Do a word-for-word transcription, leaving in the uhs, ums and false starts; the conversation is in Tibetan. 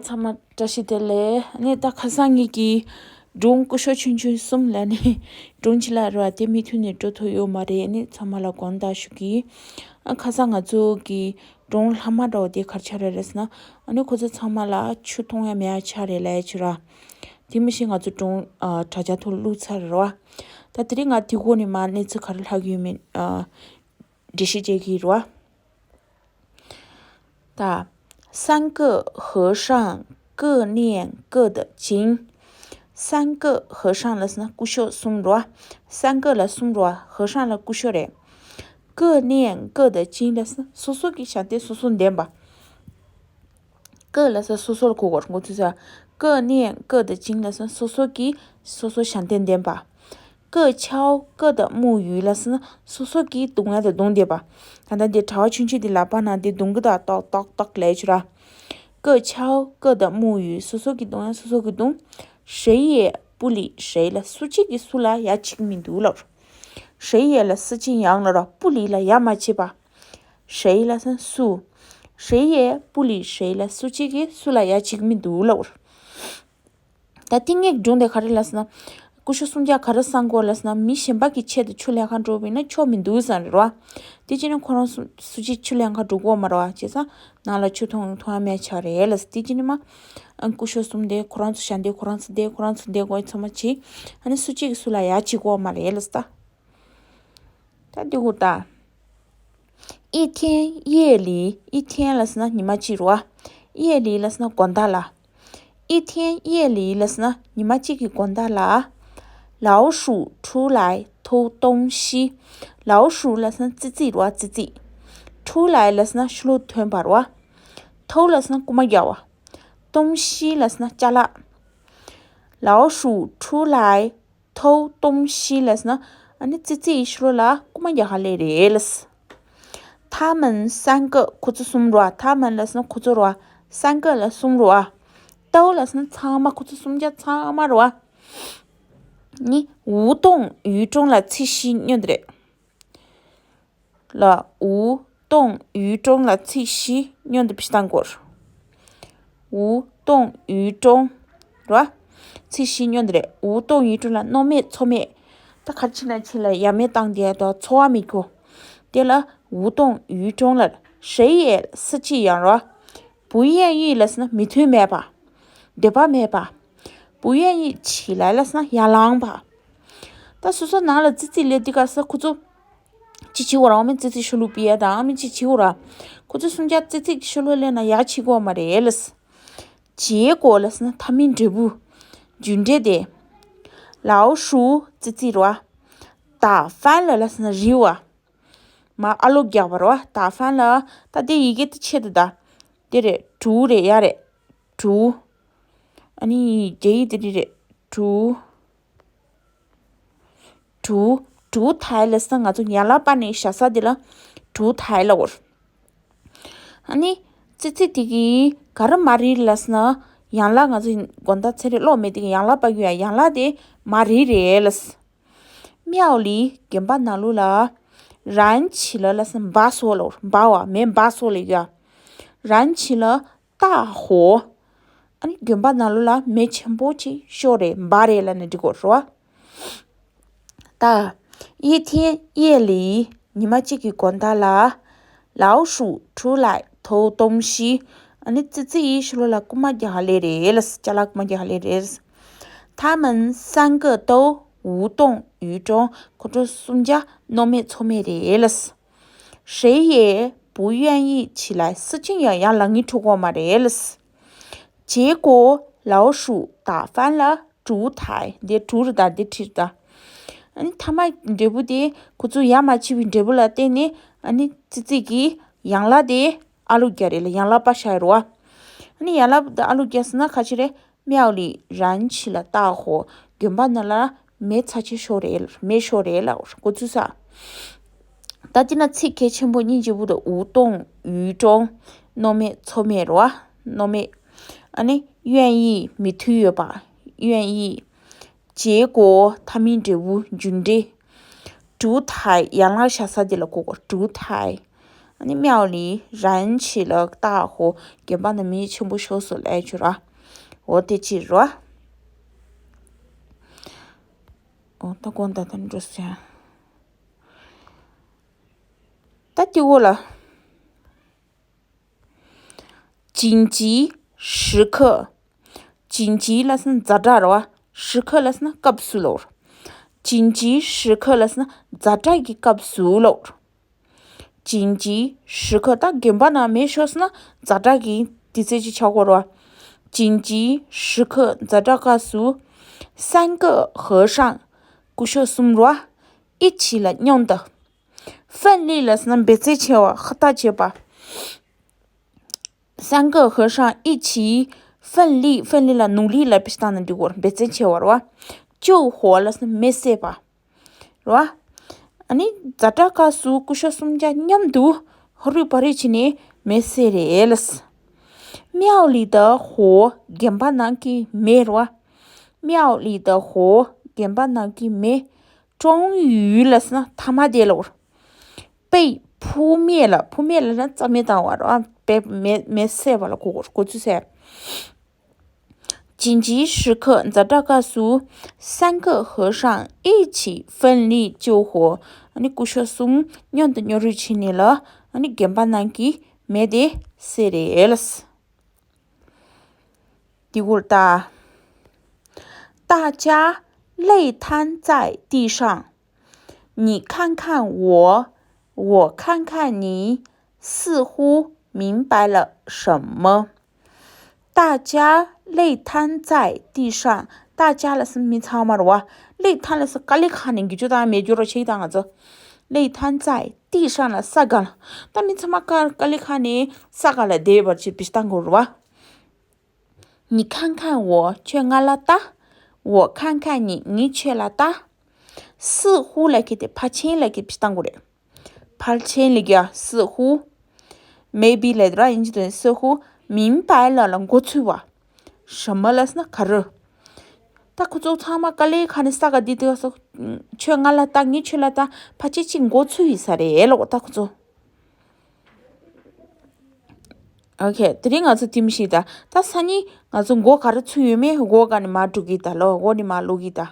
ཚང་མ་བཀྲ་ཤིས་བདེ་ལེགས། ཨ་ནི་ད་ཁ་སང་ངེད་ཀྱི་སྒྲུང་སྐུ་ཞབས་ཆུང་ཆུང་གསུམ་ལ་ནི་སྒྲུང་ཅིག་ལ་རེད་བ། དེ་མུ་མཐུད་ནས་འགྲོ་ཐུབ་ཡོད་མ་རེད། ཨ་ནི་ཚང་མ་ལ་དགོངས་དག་ཞུ་གི། ཨ་ཁ་སང་ང་ཚོ་གི་སྒྲུང་ལྷག་མ་འདྲ་བོ་དེ་ག་རེ་ཆགས་རེད་ཟེར་ན། ཨ་ནི་ཁོ་ཚོ་ཚང་མ་ལ་ཆུ་འཐུང་ཡ་མེད་ཡ་ཆགས་རེད་ལབ་ཡ་ཅིག་ར། དེ་མི་ཤེས་ང་ཚོ་སྒྲུང་ཨ་དྲ་རྒྱ་ཐོག་བླུགས་ཚར་རེད་བ། ད་དེ་རིང་ང་དེ་སྒང་ནས་མར་གནས་ཚུལ་ག་རེ་ལྷག་གི་ཡོད་མེད་ཨ་འགྲེལ་བཤད་བྱེད་ཀྱི་རེད་བ། 三个和尚各念各的经。三个和尚 ལབ་ཟེར་ན་སྐུ་ཞབས་གསུམ་རེད་བ། 三个 ལ་གསུམ་རེད་བ། 和尚 ལ་སྐུ་ཞབས་རེད། 各念各的经 ལབ་ཟེར་ན་སོ་སོ་གི་ཞབས་བརྟན་སོ་སོ་འདོན་པ། 各 ལབ་ཟེར་ན་སོ་སོ་ལ་གོ་དགོས་རེད། འགོ་ཚུགས་ས། 各念各的经 ལབ་ཟེར་ན་སོ་སོ་གི་སོ་སོ་ཞབས་བརྟན་འདོན་པ། 各敲各的木鱼 ལབ་ཟེར་ན་སོ་སོ་གི་རྡུང་ཡ་དང་རྡུང་བསྡད་པ། ད་ལྟ་འདི་གྲྭ་པ་ཆུང་ཆུང་འདི་ལག་པ་ནང་འདི་རྡུང་གི་ད་ཏོག་ཏོག་ཏོག་ལབ་ཡ་ཅིག་ར། 各敲各的木鱼 སོ་སོ་གི་རྡུང་ཡ་སོ་སོ་གི་རྡུང་། 谁也不理谁 ལ་སུ་གཅིག་གིས་སུ་ལ་ཡ་བྱེད་ཀྱི་མི་འདུག་ལབ། 谁也 ལ་སུ་གཅིག་ཡང་ལབ་ར། 不理 ལ་ཡ་མ་བྱེད་པ། 谁 ལབ་ཟེར་ན་སུ། 谁也不理谁 ལ་སུ་གཅིག་གིས་སུ་ལ་ཡ་བྱེད་ཀྱི་མི་འདུག་ལབ། ད་ཏིང་ངེ་གི་སྒྲུང་དེ་ག་རེ་ལབ་ཟེར་ན། སྐུ་ཞབས་གསུམ་ཆ་ག་རེ་བསམ་གོ་ལབ་ཟེར་ན། མི་གཞན་པ་གི་ཆེད་དུ་ཆུ་ལེན་ག་འགྲོ་བ་ཡིན་ན་ཆོ་མི་འདུག་བསམ་རེད་བ། དེ་བྱས་ན་ཁོ་རང་སུ་སུ་གཅིག་ཆུ་ལེན་ག་འགྲོ་གོ་མ་རེད་བ། བྱས་ཙང་ནང་ལ་ཆུ་འཐུང་འཐུང་ཡ་མེད་ཆགས་རེད་ལབ་ཟེར། དེ་བྱས་ནས་མ། ཨ་སྐུ་ཞབས་གསུམ་དེ་ཁོ་རང་ཚོ་ཞབས་འདེགས་ཁོ་རང་ཚོ་བསྡད་ཁོ་རང་ཚོ་བསྡད་དགོས་ཚང་མ་བྱས། ཨ་ནི་སུ་གཅིག་གིས་སུ་ལ་ཡ་བྱེད་གོ་མ་རེད་ལབ་ཟེར་ད། ད་འདི་གོ་ད། 一天夜里། 一天 ལབ་ཟེར་ན་ཉི་མ་གཅིག་རེད་བ། 夜里 ལབ་ཟེར་ན་དགོང་དག་ལ། 一天夜里 ལབ་ཟེར་ན་ཉི་མ་གཅིག་གི་དགོང་དག་ལ། 老鼠出来偷东西། 老鼠 ལབ་ཟེར་ན་ཙི་ཙི་རེད་བ། ཙི་ཙི། 出来 ལབ་ཟེར་ན་ཕྱི་ལོགས་ཐོན་པ་རེད་བ། 偷 ལབ་ཟེར་ན་རྐུ་མ་རྒྱག་པ། 东西 ལབ་ཟེར་ན་ཅ་ལག། 老鼠出来 偷东西 ལབ་ཟེར་ན། ཨ་ནི་ཙི་ཙི་ཡི་ཕྱི་ལོགས་ལ་རྐུ་མ་རྒྱག་ག་སླེབས་རེད་ལབ་ཟེར། 他们三个 ཁོ་ཚོ་གསུམ་རེད་བ། 他们 ལབ་ཟེར་ན་ཁོ་ཚོ་རེད་བ། 三个 ལ་གསུམ་རེད་བ། 都 ལབ་ཟེར་ན་ཚང་མ། ཁོ་ཚོ་གསུམ་ཆ་ཚང་མ་རེད་བ། ནི་无动于衷 ལ་ཚིག་བཞི་སྨྱོ་འདི་རེད། ལ། 无动于衷 ལ་ཚིག་བཞི་སྨྱོ་འདི་བྱེད་སྟངས་སྐོར། 无动于衷 ར། ཚིག་བཞི་སྨྱོ་འདི་རེད། 无动于衷 ལ་མནོ་མེད་ཚོར་མེད། ད་ག་རེ་བྱས་ན་བྱས་ལ་ཡ་མེད་བཏང་བསྡད་དང་ཚོར་བ་མེད་གོ། དེ་ལ་无动于衷 ལ། 谁也 སུ་གཅིག་ཡང་ར། 不愿意 ལབ་ཟེར་ན་མོས་མཐུན་མེད་པ། འདོད་པ་མེད་པ། 不愿意起来 ལབ་ཟེར་ན་ཡར་ལངས་པ། ད་སོ་སོ་ནང་ལ་ཙི་ཙི་སླེབས་དུས་སྐབས་སུ་ཁོ་ཚོ་ཅི་བྱེད་དགོས་ར། ཨ་མི་ཙི་ཙི་ཕྱི་ལོགས་ཕུད་ཡ་དང་ཨ་མི་ཅི་བྱེད་དགོས་ར། ཁོ་ཚོ་གསུམ་ཆ་ཙི་ཙི་ཕྱི་ལོགས་སླེབས་ན་ཡ་བྱེད་དགོས་མ་རེད་ལབ། 结果 ལབ་ཟེར་ན་མཐའ་མའི་འབྲས་བུ། རྒྱུ་འབྲས་དེ། 老鼠 ཙི་ཙི་རེད་བ། 打翻了 ལབ་ཟེར་ན་རིལ་བ། མར་ཨ་ལོག་རྒྱག་པ་རེད་བ། 打翻了། ད་དེ་ཡི་གེ་དེ་ཆེད་དུ་ད། དེ་རེད། 竹 རེད། ཡ་རེད། 竹། ཨ་ནི་རྒྱ་ཡིག་དེ་རེད། 竹། 竹། 烛台 ལབ་ཟེར་ན་ང་ཚོ་ཡན་ལག་པར་ནས་བཞག་ས་དེ་ལ་烛台 ལབ་དགོས། ཨ་ནི་ཙི་ཙི་དེ་གིས་ག་རེ་མར་རིལ་ལབ་ཟེར་ན། ཡན་ལག་ང་ཚོ་དགོང་དག་ཚན་རིག་ཀློག་མེད་དེ་གི་ཡན་ལག་པར་གྱུར་ཡ། ཡན་ལག་དེ་མར་རིལ་རེད་ལབ། 庙里 དགོན་པ་ནང་ལོགས་ལ། 燃起了 ལབ་ཟེར་ན་འབར་སོང་ལབ། འབར་བ། མེ་འབར་སོང་ལབ་ཡ། 燃起了 大火། ཨ་ནི་དགོན་པ་ནང་ལོགས་ལ་མེ་ཆེན་པོ་ཅིག་ཤོར་རེད། འབར་རེད་ལབ་ན་འགྲིག་གོ་རེད་བ། 第一天夜里 ཉི་མ་གཅིག་གི་དགོང་དག་ལ། 老鼠出来偷东西། ཨ་ནི་ཙི་ཙི་ཡི་ཕྱི་ལོགས་ལ་རྐུ་མ་རྒྱག་ག་སླེབས་རེད་ལབ། ཅ་ལག་རྐུ་མ་རྒྱག་ག་སླེབས་རེད། 他们三个都无动于衷། ཁོ་ཚོ་གསུམ་ཆ་མནོ་མེད་ཚོར་མེད་རེད་ལབ། 谁也不愿意起来། སུ་གཅིག་ཡང་ཡར་ལངས་ཀྱི་འགྲོ་གི་མ་རེད་ལབ། 结果老鼠打翻了烛台། འདི་竹 རེད་ད། འདི་ཁྲིར་ད། ཨ་ནི་མཐའ་མ་འབྲས་བུ་དེ་ཁོ་ཚོ་ཡར་མ་ཕྱིན་པའི་འབྲས་བུ་ལ་བརྟེན་ནས། ཨ་ནི་ཙི་ཙི་གིས་ཡན་ལག་དེ་ཨ་ལོག་རྒྱག་རེད་ལ། ཡན་ལག་པར་བཞག་ཡོད་རེད་བ། ཨ་ནི་ཡན་ལག་དེ་ཨ་ལོག་རྒྱག་ཟེར་ན་ག་ཅི་རེད། 庙里燃起了大火། དགོན་པ་ནང་ལ་མེ་ཚ་ཆེ་ཤོར་རེད། མེ་ཤོར་རེད་ལབ། འགོ་ཚུགས་ས། ད་དེ་ན་ཚིག་གལ་ཆེན་པོ་གཉིས་འབྱེད་པོ་དེ། 无动于衷། མནོ་མེད་ཚོར་མེད་རེད་བ། མནོ་མེད། ཨ་ནི་愿意མོས་མཐུན་ཡོད་པ། 愿意། 结果མཐའ་མའི་འབྲས་བུ། རྒྱུ་འབྲས། 烛台། ཡན་ལག་བཞག་ས་དེ་ལ་གོ་དགོས། 烛台། ཨ་ནི་庙里人气了大火། དགོན་པ་ནང་མི་ཆེན་པོ་ཤོར་སོང་ལབ་ཡ་ཅིག་ར། འོ་དེ་ཅིག་ར། འོ་ད་དགོངས་དག་དང་འགྲོ་ཟེར། ད་དེ་འོ་ལ། 紧急时刻། 紧急 ལབ་སོང་ན་ཛ་དྲག་རེད་བ། 时刻 ལབ་སོང་ན་སྐབས་སུ་ལབ་རེད། 紧急时刻 ལབ་སོང་ན་ཛ་དྲག་གི་སྐབས་སུ་ལབ་རེད། 紧急时刻 ད་དགོན་པ་ནང་མེ་ཤོར་སོང་ན་ཛ་དྲག་གི་དུས་ཚོད་ཅིག་ཆགས་ཀྱི་ཡོད་རེད་བ། 紧急时刻 ཛ་དྲག་སྐབས་སུ། 三个和尚 སྐུ་ཞབས་གསུམ་རེད་བ། 一起 ལ་མཉམ་དུ། 奋力 ལབ་སོང་ན་འབད་བརྩོན་ཆེ་བ། ཧུར་ཐག་བྱེད་པ། 三个和尚一起奋力། 奋力 ལ་努力 ལབ་པའི་སྟེང་ན་འགྲིག་གི་རེད། འབད་བརྩོན་ཆེ་བ་རེད་བ། 救火 ལབ་སོང་ན་མེ་བསད་པ་རེད་བ། ཨ་ནི་ཛ་དྲག་སྐབས་སུ་སྐུ་ཞབས་གསུམ་ཀ་མཉམ་དུ་ཧུར་རུས་བར་རུས་བྱས་ནས་མེ་བསད་རེད་ལབ། 庙里的火། དགོན་པ་ནང་གི་མེ་རེད་བ། 庙里的火། དགོན་པ་ནང་གི་མེ། 终于 ལབ་སོང་ན་མཐའ་མ་དེ་ལབ་རེད། 被扑灭了། 扑灭了 ལབ་ན་རྩ་མེད་བཏང་བ་རེད་བ། མེ་མེ་མེ་བསད་པ་ལ་གོ་གོ་ཚུལ་བསད། 紧急时刻 ཛ་དྲག་སྐབས་སུ། 三个和尚一起奋力救火། ཨ་ནི་སྐུ་ཞབས་གསུམ་མཉམ་དུ་མཉམ་རུབ་བྱས་ནས་ལ། ཨ་ནི་དགོན་པ་ནང་གི་མེ་དེ་བསད་རེད་ལབ། དེ་གུར་ལྟ། 大家累瘫在地上，你看看我，我看看你，似乎明白了什么。大家累瘫在地上，大家 ལབ་སོང་ན་མི་ཚང་མ་རེད་བ། 累瘫 ལབ་སོང་ན་དཀའ་ལས་ཁག་ནས་འགུལ་སྐྱོད་བཏང་མེད་རྒྱུ་རོ་ཆེ་དང་ང་ཚོ། 累瘫在地上 ལ་ས་ག་ལ། ད་མི་ཚང་མ་དཀའ་དཀའ་ལས་ཁག་ནས་ས་ག་ལ་བསྡད་པར་བྱེད་པའི་སྟངས་གོ་རེད་བ། 你看看我，ཁྱོད་ང་ལ་ལྟ། 我看看你，ངས་ཁྱོད་ལ་ལྟ། 似乎 ལབ་མཁན་དེ་ཕལ་ཆེར་ལབ་མཁན་བྱེད་སྟངས་གོ་རེད། ཕལ་ཆེར་ལབ་མཁན་ཡ་似乎། maybe ལབ་ར་ཡིན་གྱི་དོན། 似乎明白了 ལ་མགོ་ཚོས་པ། 什么 ལབ་སོང་ན་ག་རེ། ད་ཁོ་ཚོ་ཚང་མ་དཀའ་ལས་ཁག་ནས་ས་ག་བསྡད་དུས་སོ། ཁྱོད་ང་ལ་ལྟ། ངས་ཁྱོད་ལ་ལྟ། ཕལ་ཆེར་གཅིག་མགོ་ཚོས་ཡིན་ས་རེད་ལབ་ད་ཁོ་ཚོ། ཨོ་ཁེ། དེ་རིང་ང་ཚོ་དེ་མི་ཤེས་ད། ད་སང་ཉིན་ང་ཚོ་མགོ་ག་རེ་ཚོས་ཡོད་མེད་མགོ་ག་ནས་མར་འགྲོ་གི་ད་ལོ། མགོ་ནས་མར་ལོག་གི་ད།